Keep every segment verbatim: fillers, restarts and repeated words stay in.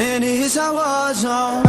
And it's a war zone.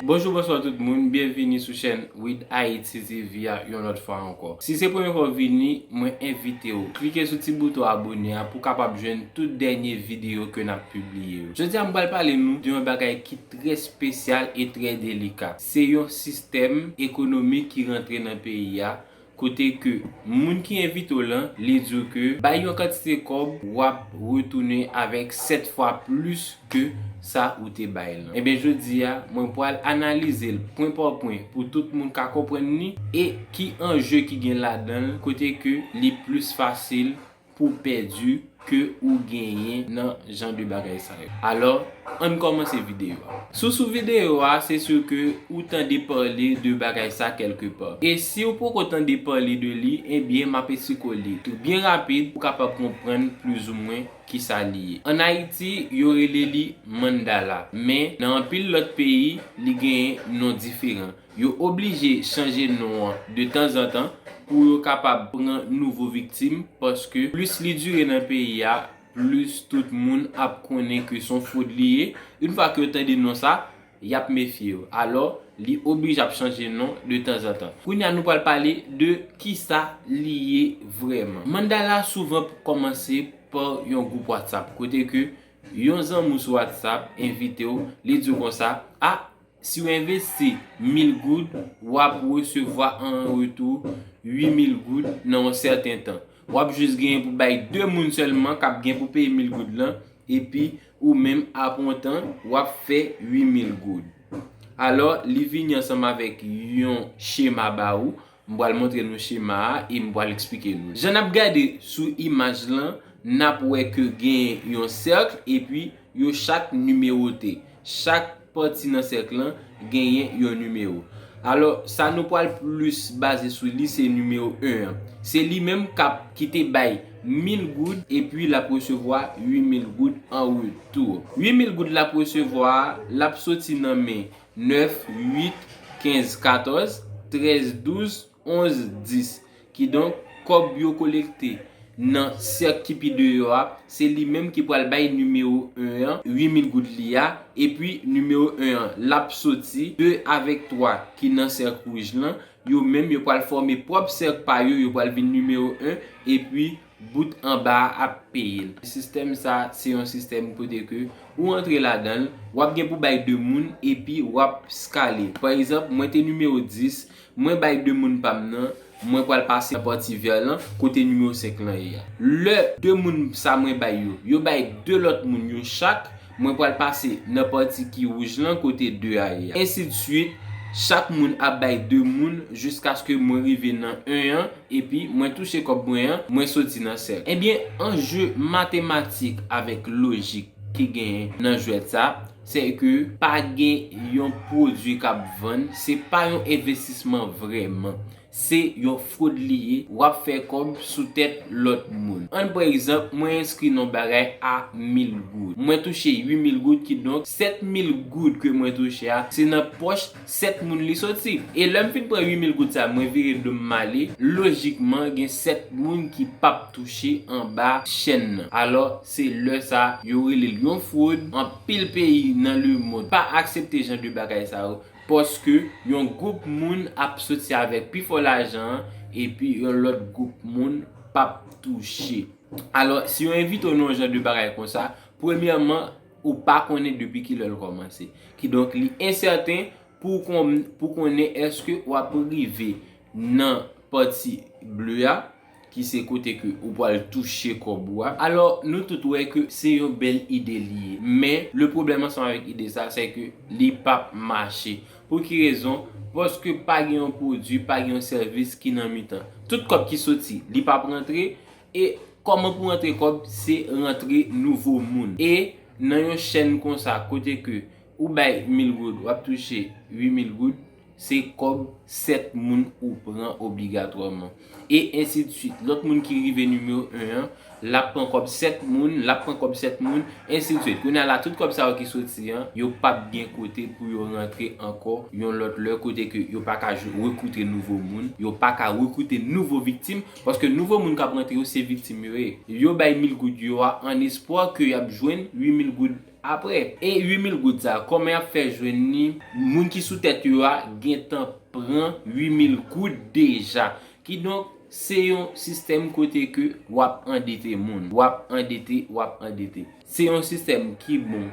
Bonjou, bonswa tout moun, byenvini sou chèn With Haiti T V a yon lòt fwa ankò. Si se premye fwa w vini, mwen envite w klike sou ti bouton abone a pou w kapab jwenn tout dènye videyo ke n ap pibliye yo. Jodi a, m pral pale nou de yon bagay ki trè espesyal e trè delika. Se yon sistèm ekonomik ki rantre nan peyi a, kote ke moun ki envite w lan, li di w ke bay yon kantite kòb, w ap retounen avèk sèt fwa plis ke sa ou te bay lan. Ebyen, jodi a, mwen pral analize l pwen pa pwen pou tout moun ka konprann li e ki anje ki gen ladan l, kote ke li plis fasil pou pèdi ke ou genyen nan jan de bagay sa yo. Alò, ann kòmanse videyo a. Sou sou videyo a, se si ke ou tande pale de bagay sa kèlke pa. E si ou poko tande pale de li, ebyen, m ap esplike w li byen rapid pou w kapab konprann plizoumwen kisa li ye. Ann Ayiti, yo rele li mandala, men nan anpil lòt peyi, li genyen non diferan. Yo oblije chanje non an de tanzantan pou yo kapab pran nouvo viktim, paske plis li dire nan peyi a, plis tout moun ap konnen ke se yon fwod li ye. Yon fwa ke yo tande non sa, y ap mefye yo. Alò, li oblije ap chanje non de tanzantan. Kounye a, nou pral pale de kisa li ye vrèman. Mandala souvan kòmanse pa yon gwoup WhatsApp, kote ke yon zanmi w sou WhatsApp envite w, li di w konsa, a, si w envesti mil goud, w ap resevwa an retou uit mil goud nan yon sèten tan. W ap jis genyen pou bay de moun sèlman k ap gen pou peye mil goud lan, epi ou menm, apre yon tan, w ap fè uit mil goud. Alò, li vini ansanm avèk yon chema ba ou. M pral montre nou chema a e m pral eksplike nou. Jan n ap gade sou imaj lan, n ap wè ke gen yon sèk epi yo chak nimewote. Chak pati nan sèk lan genyen yon nimewo. Alò, sa nou pral plis baze sou li, se nimewo en an. Se li menm k ap, ki te bay mil goud, epi l ap resevwa uit mil goud an retou. Uit mil goud l ap resevwa a, l ap soti nan men nèf, uit, kenz, katòz, trèz, douz, onz, dis. Kidonk, kòb yo kolekte nan sèk ki pi deyò a, se li menm ki pral bay nimewo en an uit mil goud li a, epi nimewo en an, l ap soti de avèk twa ki nan sèk wouj lan, yo menm yo pral fòme pwòp sèk pa yo, yo pral vin nimewo en, epi bout anba a ap peye l. Sistèm sa, se yon sistèm kote ke ou antre ladan l, w ap gen pou bay de moun, epi w ap skale. Pa egzanp, mwen te nimewo dis, mwen bay de moun pa m nan, mwen pral pase nan pati vè lan, kote nimewo senk lan ye a. Lè de moun sa mwen bay yo, yo bay de lòt moun yo chak, mwen pral pase nan pati ki wouj lan, kote de a ye a. Ensidswit, chak moun ap bay de moun jiskaske mwen rive nan en an, epi mwen touche kòb mwen an, mwen soti nan sèk. Ebyen, anje matematik avèk lojik ki genyen nan jwèt sa, se ke pa gen yon pwodui k ap vann, se pa yon envestisman vrèman. Se yon fwod li ye, w ap fè kòb sou tèt lòt moun. Ann pran egzanp, mwen enskri nan bagay a mil goud. Mwen touche uit mil goud, kidonk sèt mil goud ke mwen touche a, se nan pòch sèt moun li soti. E lè m fin pran uit mil goud sa, mwen vire do m m ale, lojikman, gen sèt moun ki p ap touche anba chèn nan. Alò, se lè sa, yo rele l yon fwod. Anpil peyi nan lemonn pa aksepte jan de bagay sa yo, paske yon gwoup moun ap soti avèk pi fò lajan an, epi yon lòt gwoup moun p ap touche. Alò, si yo envite w nan yon jan de bagay konsa, premyèman, ou pa konnen depi kilè l kòmanse. Kidonk, li ensèten pou w kon-, pou konnen èske w ap rive nan pati ble a, ki se kote ke ou pral touche kòb ou a. Alò, nou tout wè ke se yon bèl ide li ye. Men, le pwoblèm ansanm avèk ide sa, se ke li p ap mache. Pou ki rezon? Paske pa gen yon pwodui, pa gen yon sèvis ki nan mitan. Tout kòb ki soti, li p ap rantre. E kòman pou rantre kòb? Se rantre nouvo moun. E nan yon chèn konsa, kote ke ou bay mil goud, w ap touche uit mil goud, se kòb sèt moun ou pran obligatwaman. e ensi de swit. Lòt moun ki rive nimewo en an, l ap pran kòb sèt moun, l ap pran kòb sèt moun, ensi de swit. Kounye a la, tout kòb sa yo ki soti an, yo p ap gen kote pou yo rantre ankò yon lòt lè, kote ke yo pa ka jwe, rekrite nouvo moun, yo pa ka rekrite nouvo viktim, paske nouvo moun k ap rantre yo, se viktim yo ye. Yo bay mil goud yo a an espwa ke y ap jwenn uit mil goud apre. E uit mil goud sa, kòman y ap fè jwenn li? Moun ki sou tèt yo a gentan pran uit mil goud deja. Kidonk, se yon sistèm kote ke w ap andete moun. W ap andete, w ap andete. Se yon sistèm ki bon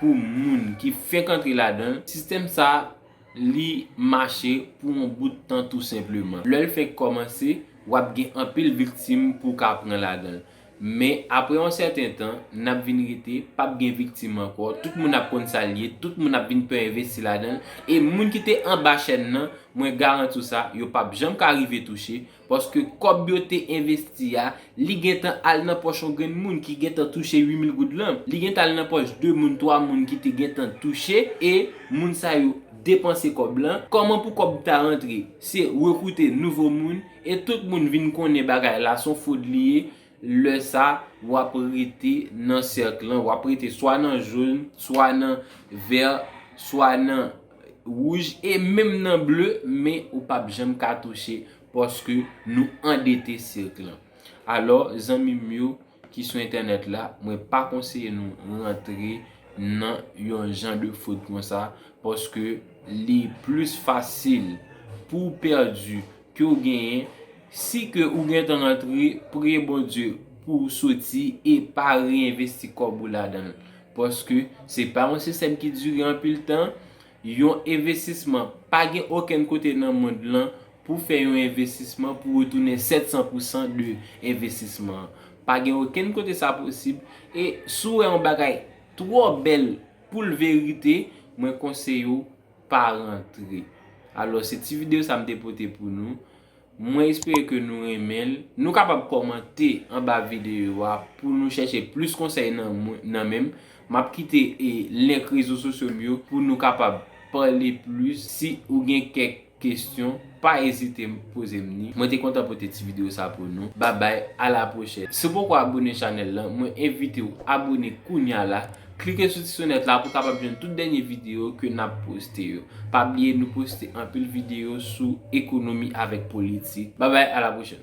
pou moun ki fenk antre ladan l. Sistèm sa, li mache pou yon bout tan tou senpleman. Lè l fenk kòmanse, w ap gen anpil viktim pou w ka pran ladan l. Men apre yon sèten tan, n ap vin rete, p ap gen viktim ankò. Tout moun ap konn sa l ye, tout moun ap vin pè envesti ladan l. E moun ki te anba chèn nan, mwen garanti w sa, yo p ap janm ka rive touche. Paske kòb yo te envesti a, li gentan al nan pòch yon grenn moun ki gentan touche uit mil goud lan. Li gentan al nan pòch de moun, twa moun ki te gentan touche, e moun sa yo depanse kòb lan. Kòman pou kòb ta rantre? Se rekrite nouvo moun, e tout moun vin konnen bagay la se yon fwod li ye. Lè sa, w ap rete nan sèk lan, w ap rete swa nan jòn, swa nan vè, swa nan wouj, e menm nan ble, men ou p ap janm ka touche, paske nou andete sèk lan. Alò, zanmi m yo ki sou entènèt la, mwen pa konseye nou rantre nan yon jan de fwod konsa, paske li plis fasil pou w pèdi ke w genyen, si ke ou gentan rantre, priye Bondye pou w soti e pa reenvesti kòb ou ladan l. Paske se pa yon sistèm ki dire anpil tan, yon envestisman, pa gen okenn kote nan mond lan pou fè yon envestisman pou retounen sèt san pou san de envestisman an. Pa gen okenn kote sa posib. E si w wè yon bagay twò bèl pou l verite, mwen konseye w pa rantre. Alò, se ti videyo sa m te pote pou nou. Mwen espere ke nou renmen l. Nou kapab kòmante anba videyo a pou nou chèche plis konsèy nan mwen, nan men m. M ap kite, e, link rezo sosyo m yo pou nou kapab pale plis. Si ou gen kèk kesyon, pa ezite poze m li. Mwen te kontan pote ti videyo sa pou nou. Babay, a la pwochèn. Si w poko abone chanèl lan, mwen envite w abone kounya la. Klike sou ti sonèt la pou w kapab jwenn tout dènye videyo ke n ap poste yo. Pa bliye, nou poste anpil videyo sou ekonomi avèk politik. Babay, a la pwochèn.